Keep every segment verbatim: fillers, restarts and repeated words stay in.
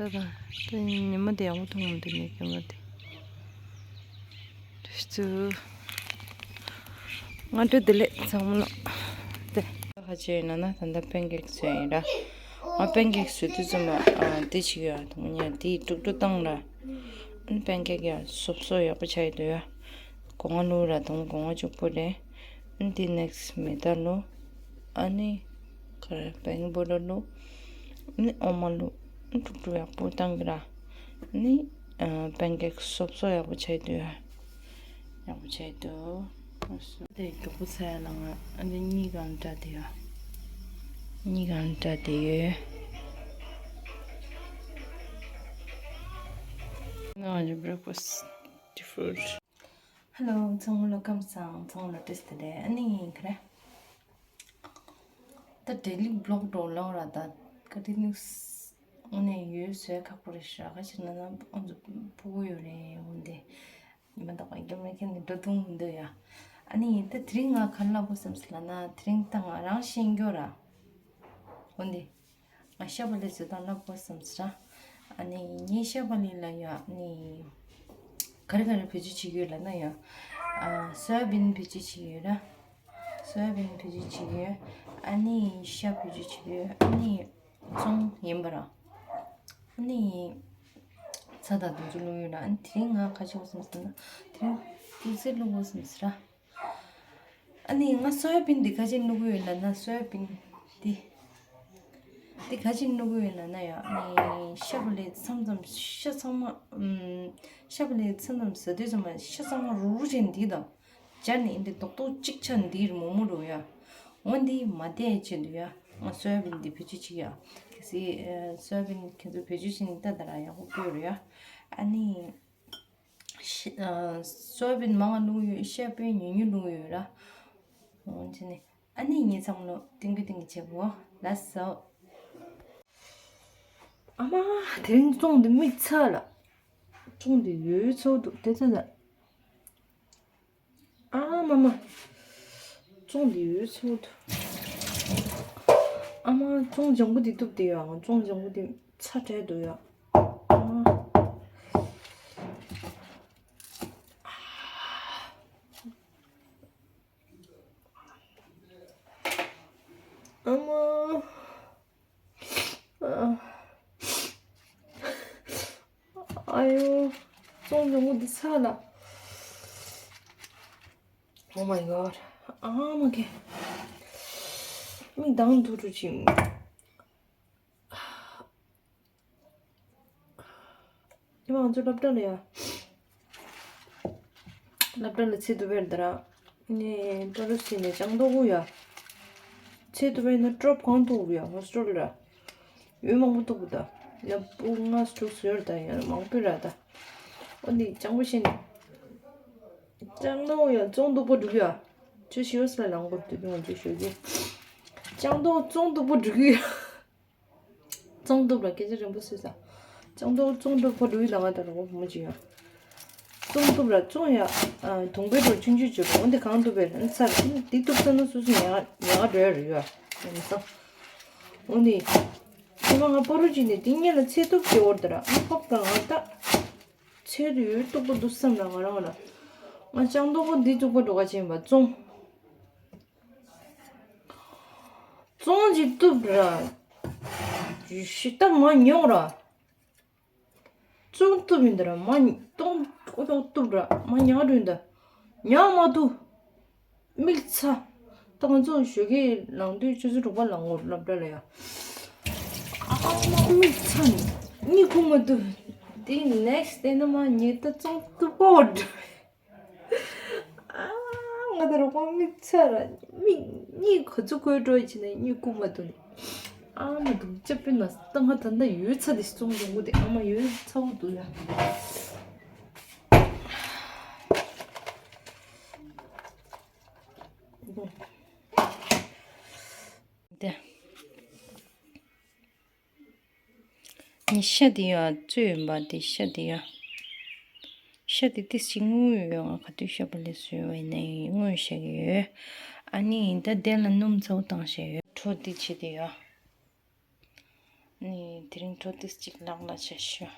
ད་ཉི་མ་དེ་ཡག་པོ་མཐོང་མི་འདུག་ནས་ཉི་མ་དེ། ཏུ་ཏུ། སྔ་དྲོ་བདེ་ལེགས་ཚང་མ་ལ། དེ། ཁ་ཆེ་ཡིན་ན་ན་ད་ལྟ་པན་ཀེག་བཟོས་ཡིན་ར། ང་པན་ཀེག་བཟོས་དུས་ཙམ་ལ་ཨ་དེ་ཞིག་ཡོད་དུང་ཉ་དེ་དཀྲུག་དཀྲུག་བཏང་ར། ཨན་པན་ཀེག་ཡ་སོབ་སོབ་ཡག་པོ་ཆགས་ཡི་འདུག་ཡ། སྒོ་ང་བླུགས་ར་དུང་སྒོ་ང་གཅིག་པོ་རེད། ཨན་དེ་ནེགས་མེ་ད་བླུགས། ཨ་ནི། ཁ་ར་བེང་པོ་ཌར་བླུགས། ཨ་ནི་འོ་མ་བླུགས། ཨ་ནི་དཀྲུག་དཀྲུག་ཡག་པོ་བཏང་གི་ར། ཨ་ནི། ཨ་པན་ཀེག་སོབ་སོབ་ཡག་པོ་ཆགས་ཡི་འདུག་ཡ། ཡག་པོ་ཆགས་ཡི་འདུག་དེ་མགྱོགས་པོ་ཚར་ཡ་ལ་ང་ཨ་ནི་གཉིས་གང་འདྲ་དེ་ཡ། གཉིས་གང་འདྲ་དེ་ཡོད། ང་ཡི་བྷེ་རེག་ཕ་སི་ཊི་ཧྥུཌ། ཧེ་ལོ། ཚང་མ་ལ་ཁམས་བཟང་། ཚང་མ་ལ་བཀྲ་ཤིས་བདེ་ལེགས། ཨ་ནི་ག་རེ། ད་ཌེ་ལི་བྷི་ལོག་འགྲོ་ལོག་ར་ད་ཀ་ཏི་ནིགས་ཨ་ནི་ཡོད་བཟོས་ཁག་པོ་རེད་ཤག་ཁ་ཅིག་ན་ན་ཨ་ཚོ་ཕྲུ་གུ་ཡོད་རེད། འོན་ཏེ་ཉི་མ་དག་པ་རྒྱབ་ལ་ཁྱེར་ནས་འགྲོ་ཐུབ་མི་འདུག་ཡ། ཨ་ནི་ད་དེ་རིང་ང་ག་རེ་ལབ་དགོས་བསམ་ཟེར་ལབ་ན་དེ་རིང་ད་ང་རང་ཤེས་མགྱོགས་ར། འོན་ཏེ། ང་ཤ་བག་ལེབ་བཟོ་སྟངས་ལབ་དགོས་བསམ་ཟེར། ཨ་ནི་ངས་ཤ་བག་ལེབ་ལ་ཡ་ཨ་ནི་ག་རེ་ག་རེ་བེད་སྤྱོད་བྱེད་ཀྱི་ཡོད་ལབ་ན་ཡ། ཨ་སོ་ཡ་བིན་བེད་སྤྱོད་བྱེད་ཀྱི་ཡོད་ར། སོ་ཡ་བིན་བེད་སྤྱོད་བྱེད་ཀྱི་ཡོད། ཨ་ནི་ཤ་བེད་སྤྱོད་བྱེད་ཀྱི་ཡོད། ཨ་ནི་ཙོང་ཡིན་པ་ར། ཨ་ནི་ཚྭ་དང་དུང་ཕྱུར་བླུགས་ཡོད་ར། ཨ་ནི་དེ་རིང་ང་ག་རེ་བྱེད་དགོས་བསམ་ཟེར་ན་དེ་རིང་ཏུ་སེ་བླུགས་དགོས་བསམ་ཟེར་ར། ཨ་ནི་ང་སོ་ཡ་བིན་འདི་ག་ཅིག་བླུགས་ཡོད་ལབ་ན་སོ་ཡ་བིན་འདི། འདི་ག་ཅིག་བླུགས་ཡོད་ལབ་ན་ཡ་ཨ་ནི་ཤ་བག་ལེབ་མཚམས་མཚམས་ཤ་ཚང་མ་ཨམ། ཤ་བག་ལེབ་མཚམས་མཚམས་ཟ་དུས་ཙམ་པ་ཤ་ཚང་མ་རུག་རུག་བྱས་འདི་དང་། སྦྱར་ནས་འདི་རྡོག་རྡོག་གཅིག་ཆགས་འདི་རི་མོ་མོ་རུ་ཡ། འོ་འདི་མ་བསྡད་ཆེད་དུ་ཡ་ང་སོ་ཡ་བིན་འདི་བེད་སྤྱོད་བྱེད་ཀྱི་ཡ། གལ་སྲིད་སོ་ཡ་བིན་ཁྱེད་ཚོ་བེད་སྤྱོད་བྱེད་ནས་ལྟ་ད་ར་ཡག་པོ་སྤོས་རུ་ཡ། ཨ་ནི། ཤ་ཨ་སོ་ཡ་བིན་མང་བ་བླུགས་ཡོད། ཤ་དཔེ་ཉུང་ཉུང་བླུགས་ཡོད་ར། འོ་ཅི་ནི། ཨ་ནི་ངས་ཚང་མ་ལོ་ཏིང་གི་ཏིང་གི་བྱེད་དགོས། ལགས་སོ། ཨ་མ། དེ་རིང་ཙོང་འདི་མིག་ཚ་ལ། ཙོང་འདི་ཡོད་ཚོ་འདུག་དེ་ཚ་ལ། ཨ་མ་མ། ཙོང་འདི་ཡོད་ཚོ་འདུག་ཨ་མ། ཙོང་ལྗང་གུ་འདི་གཏུབ་དེ་ཡ། ཙོང་ལྗང་གུ་འདི་ཚ་དྲགས་འདུག་ཡ། ཨ་མ། ཨ་མ། ཨ་ཡོ། ཙོང་ལྗང་གུ་འདི་ཚ་ལ། Oh my god. ཨ་མ་ཀེ། མིག་མདངས་འདུག་འགྲོ་ཅིང་། ཉི་མ་ང་ཚོ་སློབ་གྲྭ་ལ་ཡ། སློབ་གྲྭ་ལ་ཚེ་དུ་བེར་དར། ནས་པ་རུ་སི་ནས་ལྕང་རྡོག་གུ་ཡ། ཚེ་དུ་བེར་ན་ཀྲོབ་གང་ཐུག་གུ་ཡ་ཧོ་སི་ཊེལ་ར། ཡོད་མང་པོ་ཐུག་གུ་ད། ཡ་པུ་ང་སི་ཐུག་སི་ཡོར་ད་ཡ་མང་པོ་ར་ད། འོ་ནི་ལྕང་པོ་ཤེས་ནས། ལྕང་རྡོག་ཡ་ཙོང་སྡུག་པོ་འགྲུག་ཡ། ཁྱོད་ཤི་ཡོ་སི་ལ་ལང་གོ་དུ་ང་ཚོ་ཤོད་ཀྱི། ལྕང་རྡོག་ཙོང་སྡུག་པོ་འགྲུག་ཡ། ཙོང་གཏུབ་ལ་སྐད་ཆ་རིང་པོ་སུས་ས། ལྕང་རྡོག་ཙོང་གཏུབ་ཁོ་འགྲོ་ཡི་ལ་ང་དང་རོགས་བུ་མོ་ཅི་ཡོད། ཙོང་གཏུབ་ལ་ཙོང་ཡ། དུང་པའི་རོ་ཆུང་ཆུང་བྱོས་པ་འོན་ཏེ་གང་གཏུབ་པའི་རན་ཚར་འདི་གཏུབ་ས་ན་སུ་སུ་ཉ་ཉ་ག་འགྲོ་ཡ་རུ་ཡོད་ཡིན་ས། འོན་ཏེ། ཁྱེད་མ་ང་པ་རུ་ཅི་ནས་དེ་སྔོན་ལ་ཚེ་གཏུབ་སྐྱེ་བོར་དེ་ར་ཨ་ཕོག་ག་ང་ད། ཚེ་དུ་ཡོད་གཏུབ་པོ་འདུག་བསམ་ལ་ང་རང་ལ། ང་ལྕང་རྡོག་ཁོ་འདི་གཏུབ་པོ་འགྲོ་ག་ཅན་པ་ཙོང་། ཙོང་ཅིག་གཏུབ་ར། ཞི་ཏ་མ་ཉོག་ར། ཙོང་གཏུབ་ཡིན་ད་ར་མ་ཙོང་ཨོ་ཙོང་གཏུབ་ར་མ་ཉག་འགྲོ་ཡིན་ད། ཉག་མ་ཐུབ། མིག་ཚ། ད་ང་ཚོ་ཞོགས་ཀས་ལངས་དུས་ཆུ་ཚོད་དྲུག་པ་ལངས་འོར་སློབ་གྲྭ་ལ་ཡ། ཨ་མ་མིག་ཚ་ནི། གཉིད་ཁུག་མ་ཐུབ། དེ་ནེག་སི་ཌེ་ན་མ་ཉལ་ད་ཙོང་གཏུབ་པོ་འགྲོ། ཨ། ང་ད་རུང་ཁོང་མིག་ཚ་ར། མིག་གཉིད་ག་ཚོད་ཁོའི་འགྲོ་ཡི་ཕྱིན་ནས་གཉིད་ཁུག་མ་ཐུབ་ནས། ཨ་མ་དུང་ཅག་པི་ན་ད་ང་ད་ལྟ་ཡོད་ཚ་དེ་སོང་འགྲོ་གི་དེ་ཨ་མ་ཡོད་ཚ་བོ་འདུག་ཡ། དེ། ངའི་ཤ་དེ་ཡང་བཙོས་ཡིན་པ་དེ་ཤ་དེ་ཡང་། ཤ་དེ་ཏི་སི་སྔོན་ཡོད་ང་ག་དུས་ཤ་བག་ལེབ་བཟོས་པ་ཡིན་ན་ཡང་སྔོན་བཤད་ཀྱི་ཡོད། ཨ་ནི་ད་དེ་ལ་སྣུམ་ཚ་བོ་བཏང་བཤད་ཡོད་འཕྲོ་དེ་བྱེད་དེ་ཡོད། ནི་ དེ་རིང་དྲོ་ཏིས་གཅིག་ལག་ལ་བྱ་ཞུ།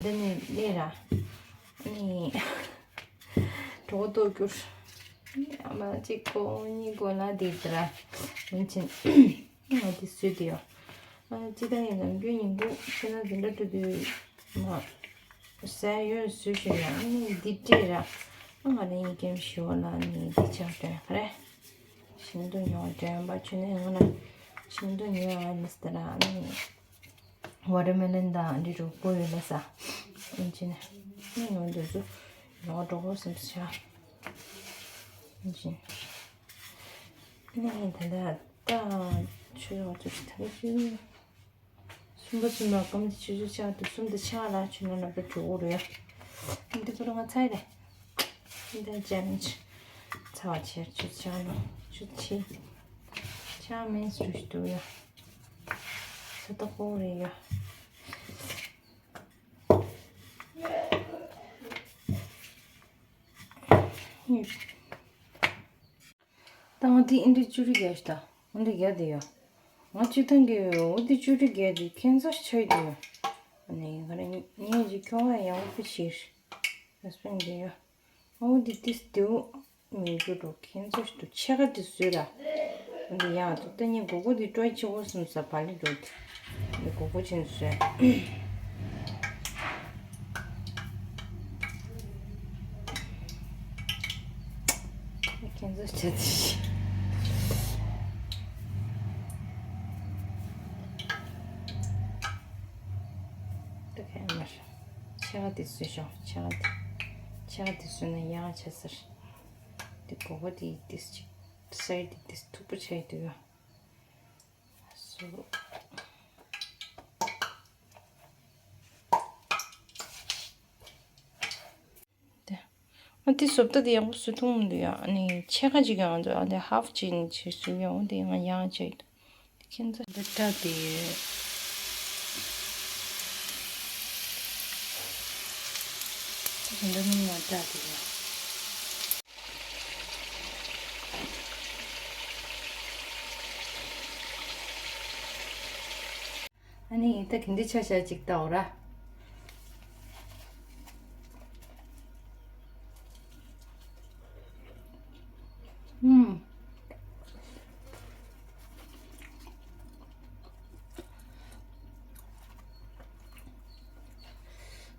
འདི་ནི་ལས་ར། ནི་གྲོགས་ཏོ་གྱུར། ཨ་མ་གཅིག་གོ་གཉིས་གོ་ལ་དེ་ལྟར་ར། མིན་ཆེན། ང་དེ་སུས་དེ་ཡོ། ཨ་ཅི་ད་ཡིན་ནམ་རྒྱུན་ཉིན་གུང་ཁྱེད་ན་དེ་འདྲ་དུ་དུ་མ། ཟས་ཡོད་སུས་ཞུ་ཡ་ནི་འདི་སྤྲད་ར། ཨ་ང་ནི་ཡིན་ཀེམ་ཞུ་བ་ལ་ནི་འདི་ཆགས་དྲན་ཁ་རེ། ཤིན་ཏུ་ཉོ་དྲན་པ་ཆུ་ནས་ང་ན་ཤིན་ཏུ་ཉོ་ཡ་མི་སྟེར་ཨ་ནི། ཝ་ཊར་མེ་ལོན་དང་འདི་རུ་ཀོ་ཡོད་ལ་ས། ཨིན་ཅི་ནས་ནི་ཡོང་དུས་སུ་ཡོང་འགྲོ་གོ་སེམས་ཤ། ཨིན་ཅི་ནས་ནི་ད་ལྟ་ད་ཆུ་ཡོང་དུས་ད་ལྟ་ཆུ་གསུམ་པ་གསུམ་པ་སྐམ་དུ་ཆུ་ཆུ་ཆག་དུས་གསུམ་དུ་ཆག་ལ་ཆུ་ནང་ལ་པ་གྲུ་གོ་རུ་ཡ། འདི་ཁོ་རང་ང་ཚ་ཡི་རེད། འདི་ཅན་ཚ་བ་ཆེར་ཆུ་ཆག་ནོ་ཆུ་ཆི། ཆག་མིན་སུ་ཞུ་དུ་ཡ། ས་ཏོ་ཧོ་རེ་ཡ། ད་ང་དེ་ཨིན་དྲི་བཅུ་དྲུག་བརྒྱབ་ཤི་ད། ཨིན་དྲི་བརྒྱབ་དེ་ཡོ། ང་གཅིག་ཐང་གི་ཡོ་འོ་དེ་བཅུ་དྲུག་བརྒྱབ་དེ་ཁྱེད་ཚོ་ཆ་ཡི་དེ་ཡོ། ཨ་ནི་ང་རང་ངས་ཀྱི་ཁྱོད་ང་ཡང་བུ་ཕྱིར། ཧས་བེན་དེ་ཡོ། འོ་དེ་དེ་སྟེའུ། མི་འགྱུར་རོ་ཁྱེད་ཚོ་ཞིག་ཏུ་ཕྱེད་ཀ་དེ་བཟོས་ར། འདི་ཡང་དུ་ལྟ་ཉིན་གོ་གོ་དེ་སྤྲོད་ཆེ་བོ་སུམ་ས་བ་ལི་འགྲོ་དེ། འདི་གོ་གོ་ཆེན་བཟོས། ཁྱེད་ཚོ་ཆ་དེ་ཞིག་ཏུ་ཁ་མར། ཕྱེད་ཀ་དེ་བཟོས་ཤོག་ཕྱེད་ཀ་དེ། ཕྱེད་ཀ་དེ་བཟོས་ན་ཡག་ཆ་ཟེར། དེ་གོ་བ་དེ་ཏིས་ཅིག་སའི་དེ་ཏིས་མཐུག་པོ་ཆགས་འདུག་ཡ། སོ། དེ། ཨ་དེ་བཟོ་ལྟ་དེ་ཡག་པོ་བཟོ་ཐུབ་མི་འདུག་ཡ། ཨ་ནི་ཕྱེད་ཀ་ཅིག་ཡང་འདུག་ཨ་དེ་ཧབ་ཅིག་ནི་ཅིག་བཟོ་ཡ། འོ་དེ་ཡང་ཡག་ཅིག་འདུག་ཁྱེད་ཚོ་འདི་སྐྲ་དེ་ཡོད། འདི་འདྲ་མིན་ན་སྐྲ་དེ་ཡོད། ཨ་ནི་ད་གིན་འདི་ཆ་ཤས་ཅིག་ལྟ་འོ་ར། ཨུམ།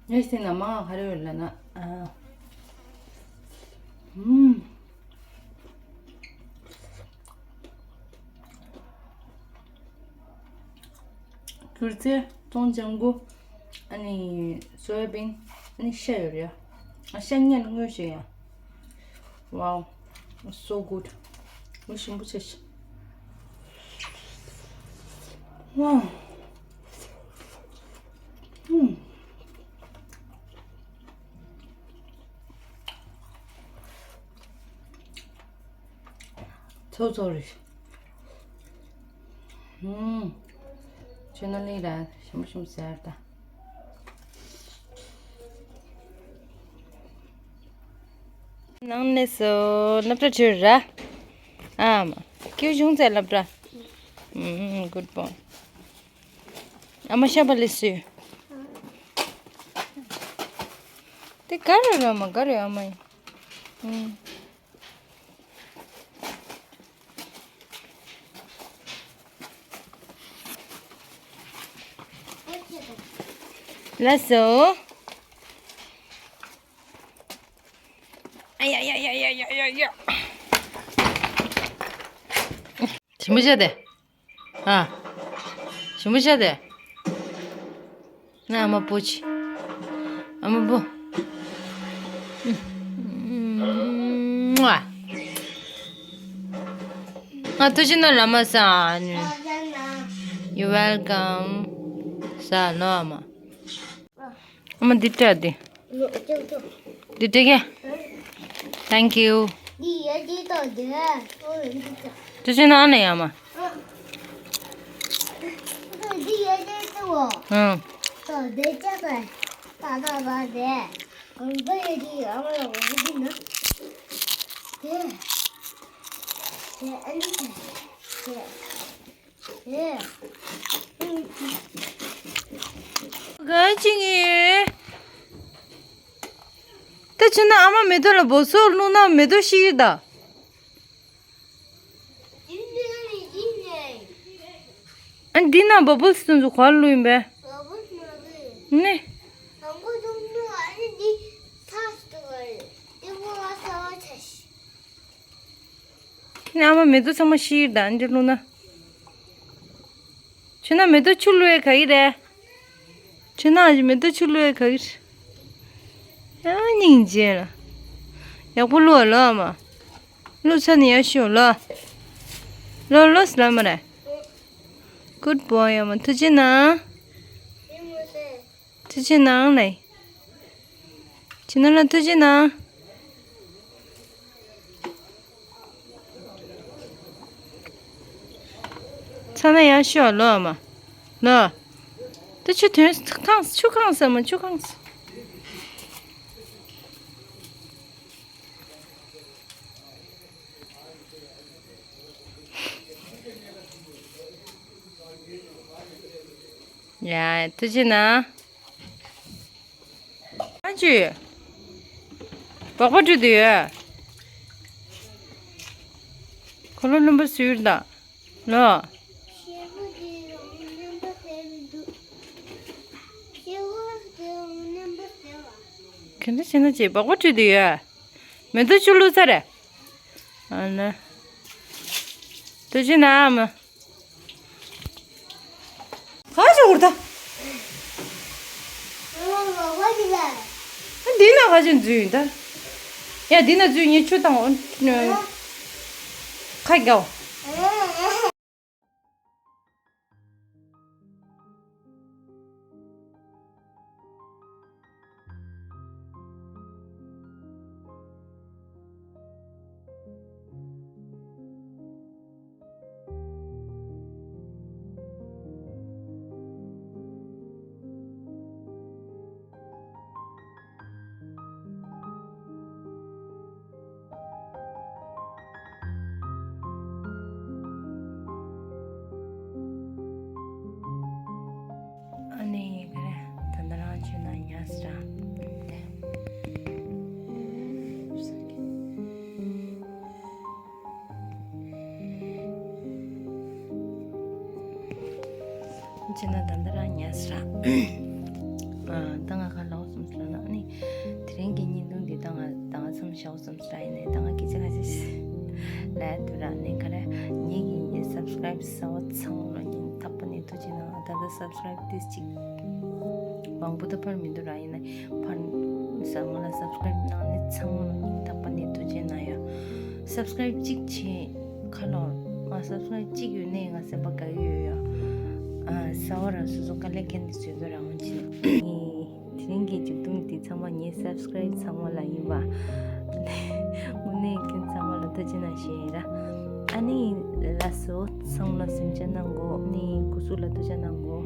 ངས་བལྟས་ན་མང་ག་རེ་ཡོད་ལབ་ན། ཨ། ཨུམ། སྒྱུ་རྩལ་སྟོང་ལྗང་གུ། ཨ་ནི་སོ་ཡ་བིན། ཨ་ནི་ཤ་ཡོད་རེད་ཡ། ཨ་ཤ་ཉན་དངོས་ཤིག་ཡ། Wow, so good. མི་ཞིམ་པོ་ཆེ་ཤི། Wow. ཨུམ། ཚོ་ཚོ་རེད། ཨུམ། ཁྱོད་ན་ལི་ར་ཞིམ་པོ་ཞིམ་པོ་ཟེར་ད། ནང་ནས་སོ་སློབ་གྲྭ་བྲོས་ར། ཨ་མ། ཁྱོད་གཞུང་ཚད་སློབ་གྲྭ། ཨུམ། Good boy. ཨ་མ་ཤ་བ་ལི་སུ། དེ་ག་རེ་ར་མ་ག་རེ་ཨ་མ་ཡིན། ཨུམ། ལགས་སོ། ཨ་ཡ་ཡ། ཞིམ་པོ་བྱས་ཏེ། ཨ། ཞིམ་པོ་བྱས་ཏེ། ན་ཨ་མ་པོ་ཆི། ཨ་མ་པོ། ང་ཐུགས་རྗེ་གནང་། ལ་མ་ས་ནུ། You welcome. ས་ནོ་ཨ་མ། ཨ་མ་འདི་སྤྲད་དེ། འདི་སྤྲད་གེ། Thank you. ཐུགས་རྗེ་གནང་ནས་ཨ་མ། ཨང་། ད་དེ་ཅག་ད་ད་ད་ད་དེ་གང་ལྟར་ཡོད་དེ་ཨ་མ་ལ་འོ་དེ་ན་དེ་དེ་ཨ་ནི་དེ་དེ་དེ་ག་ཅིག་ཡིན། ད་ཕྱིན་ན་ཨ་མ་མེ་ཏོག་ལ་སྦོ་སོགས་བླུགས་ན་མེ་ཏོག་ཤི་གི་ད། ཨ་འདི་ན་བ་བུལ་སི་དེ་ཚོ་ག་ལ་བླུགས་ཡིན་པས། ནི། ནི་ཨ་མ་མེ་ཏོག་ཚང་མ་ཤི་གི་ད་འདི་བླུགས་ན། ཁྱོད་ན་མེ་ཏོག་ཆུ་བླུགས་ཡས་ག་གི་རེད། ཁྱོད་ན་མེ་ཏོག་ཆུ་བླུགས་ཡས་ག་གི་རེད། ཡང་སྙིང་རྗེ་ལ། ཡག་པོ་བླུགས་ཨ་ལོ་ཨ་མ། བླུགས་ཚར་ནས་ཡར་ཤོག་ལོ། ལོ་ལོ་སི་ལ་མ་རེད། Good boy ཨ་མ་ཐུགས་རྗེ་གནང་། ཐུགས་རྗེ་གནང་ལེ། ཁྱེད་རྣམས་ལ་ཐུགས་རྗེ་གནང་། ཚ་ན་ཡང་ཤོག་ལོ་ཨ་མ། ལོ། ད་ཆུ་ཐོན་ཁང་ཆུ་ཁང་ཟེར་མ་ཆུ་ཁང་། ཡ་ཐུགས་རྗེ་གནང་། ཨ་ཅུ། སྦག་སྦག་བཀྲུས་དུ་ཡོད། ཁོ་ལོ་ལུམ་པ་སུས་ད། ལོ། ག་འདྲ་བྱས་ན་ཅི་སྦག་སྦག་བཀྲུས་དུ་ཡོད། མེ་ཏོག་ཆུ་བླུགས་ཚར་རེད། ཨ་ན། ཐུགས་རྗེ་གནང་ཨ་མ། ག་ཅིག་འུར་ད། འདི་ན་ག་ཅིག་འཛུལ་ཡིན་ད། ཡ་འདི་ན་འཛུལ་ངས་ཆུ་བཏང་འོ། ཁ་རྒྱའོ། ཨ་ནི་ག་རེ་ད་ལྟ་རང་ཆུ་ན་ཉལ་སྲ། ཆུ་ན་ད་ལྟ་རང་ཉལ་སྲ། ཨ་ད་ང་ག་ལོག་སོང་ཟེར་ན་ཨ་ནི་དེ་རིང་གི་བརྙན་ཐུང་འདི་ད་ང་ད་ང་མཚམས་བཞག་སོང་ཟེར་ཡིན་ནས་ད་ང་སྐད་ཆ་ཁ་ཤས་ལབ་འདུག་ར། ནི་ག་རེ་ངེད་ཀྱི་སབ་སི་ཀ་རེབ་བཟོ་བ་ཚང་མ་ལ་སྙིང་ཐག་པ་ནས་ཐུགས་རྗེ་གནང་། ད་ལྟ་སབ་སི་ཀ་རེབ་ཏིས་གཅིག་མང་པོ་ད་འཕར་མི་འདུག་ར། ཡིན་ནའི་འཕར་ས་ང་ལ་སབ་སི་ཀ་རེབ་གནང་ནི་ཚང་མ་ལ་སྙིང་ཐག་པ་ནས་ཐུགས་རྗེ་གནང་ཡ། སབ་སི་ཀ་རེབ་གཅིག་བྱས་ཁ་ལོར་ང་སབ་སི་ཀ་རེབ་གཅིག་ཡོད་ནའི་ང་སེམས་པ་དགའ་གི་ཡོད་ཡ། ཨ་ཟ་བ་ར་སོ་སོ་དཀའ་ལས་ཁྱེར་ནས་བཟོས་པ་རང་བྱས། དེ་རིང་གི་མཇུག་སྡོམ་འདི་ཚང་མ་ངའི་སབ་སི་ཀ་རེབ་ཚང་མ་ལ་ཡིན་པ། དངོས་གནས་ཁྱེད་ཚང་མ་ལ་ཐུགས་རྗེ་གནང་ཞུ་ཡིན་ར། ཨ་ནི་ལགས་སོ་ཚང་མ་ལ་གཟིམ་འཇགས་གནང་གོ་ནི་སྐུ་གཟུགས་ལ་ཐུགས་རྗེ་གནང་གོ།